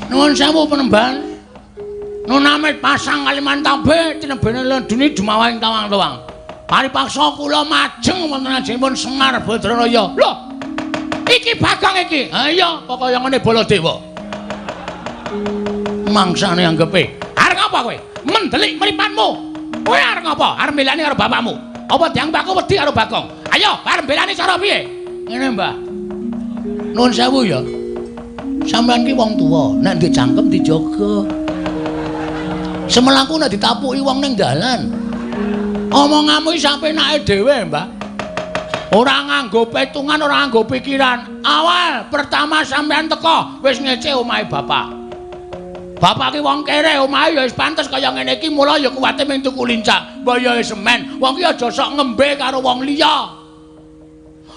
Nuwun sewu penemban. Nunamit pasang Kalimantabe tinebene ledune dumawahing tawang-tawang. Paripaksa kula majeng wonten ajengipun Semar Badranaya. Lho. Iki Bagong iki. Ha iya, pokoke ngene Baladewa. Mangsane anggepe. Arep ngapa kowe? Mendelik mripatmu. Kowe arep ngapa? Arep mbelani karo bapakmu. Apa dianggep aku wedi karo Bagong? Ayo, arep mbelani cara piye? Ngene, Mbah. Nuwun sewu ya. Sampeyan ki wong tuwa, nek ndek cangkem dijaga. Semelaku nek ditapuki wong ning dalan. Omonganmu iki sapenake dhewe, Mbah. Ora nganggo petungan, ora nganggo pikiran. Awal pertama sampeyan teko wis ngece omahe bapak. Bapak ki wong kere, omahe ya wis pantes kaya ngene iki, mula ya kuwate mung tuku lincak. Mbah ya wis semen, wong ki aja sok ngembe karo wong liya.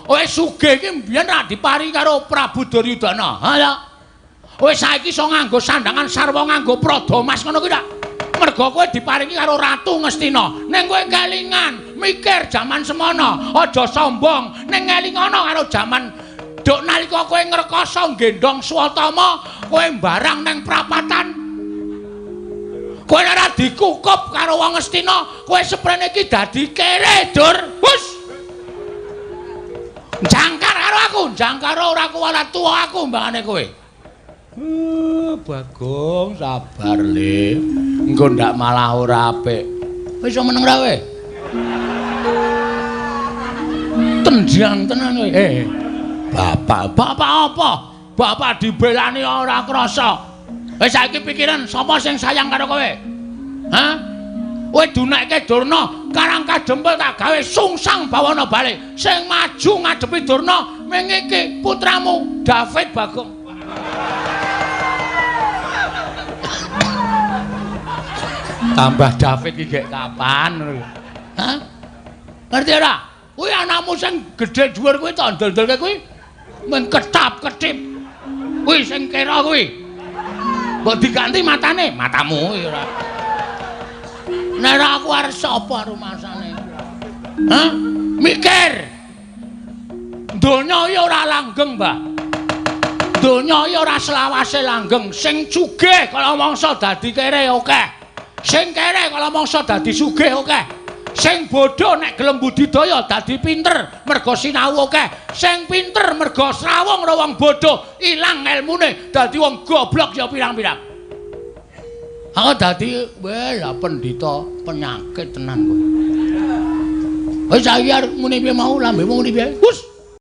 Wis sugih iki mbiyen ra dipari karo Prabu Duryudana. Ha ya. Wis saiki iso nganggo sandangan sarwa nganggo prada mas ngono kuwi ta? Mergo kowe diparingi karo Ratu Ngastina. Ning kowe kelingan, mikir jaman semono, aja sombong. Ning ngelingono karo jaman duk nalika kowe ngrekoso nggendhong Swatama, kowe mbarang ning prapatan. Kowe ora dikukup karo wong Ngastina, kowe seprene iki dadi kere, Dur. Hus. Jangkar karo aku, jangkar ora kuwalat tuwa aku mbangane kowe. Bagong sabar le. Engko ndak malah ora apik. Wis iso meneng ra kowe? Tenjang tenan kowe. Bapak, bapak apa? Bapak dibelani ora krasa. Wis saiki pikiran sapa sing sayang karo kowe? Hah? Kowe dunekke Durna, Karang Kadempel tak gawe sungsang bawana bali. Sing maju ngadepi Durna ming iki putramu David Bagong. Tambah David iki gek kapan ngono. Hah? Ngerti ora? Kuwi anakmu sing gedhe dhuwur kuwi tak ndol-ndolke kuwi mung ketap-ketip. Kuwi sing kira kuwi. Mbok diganti matane, matamu kuwi ora. Nek ora aku arep sapa rumasane? Hah? Mikir. Donya iki ora langgeng, Mbah. Donya iki ora selawase langgeng. Sing sugih kala mangsa dadi kere akeh. Sing kere kala mangsa dadi sugih akeh. Sing bodho nek gelem budidaya dadi pinter merga sinau akeh. Sing pinter merga srawung karo wong bodho ilang elmune dadi wong goblok ya pirang-pirang. Aku dadi weh lah pendhita penyakit tenan kowe. Wis saiki arep muni piye mau lambemu muni piye? Hus.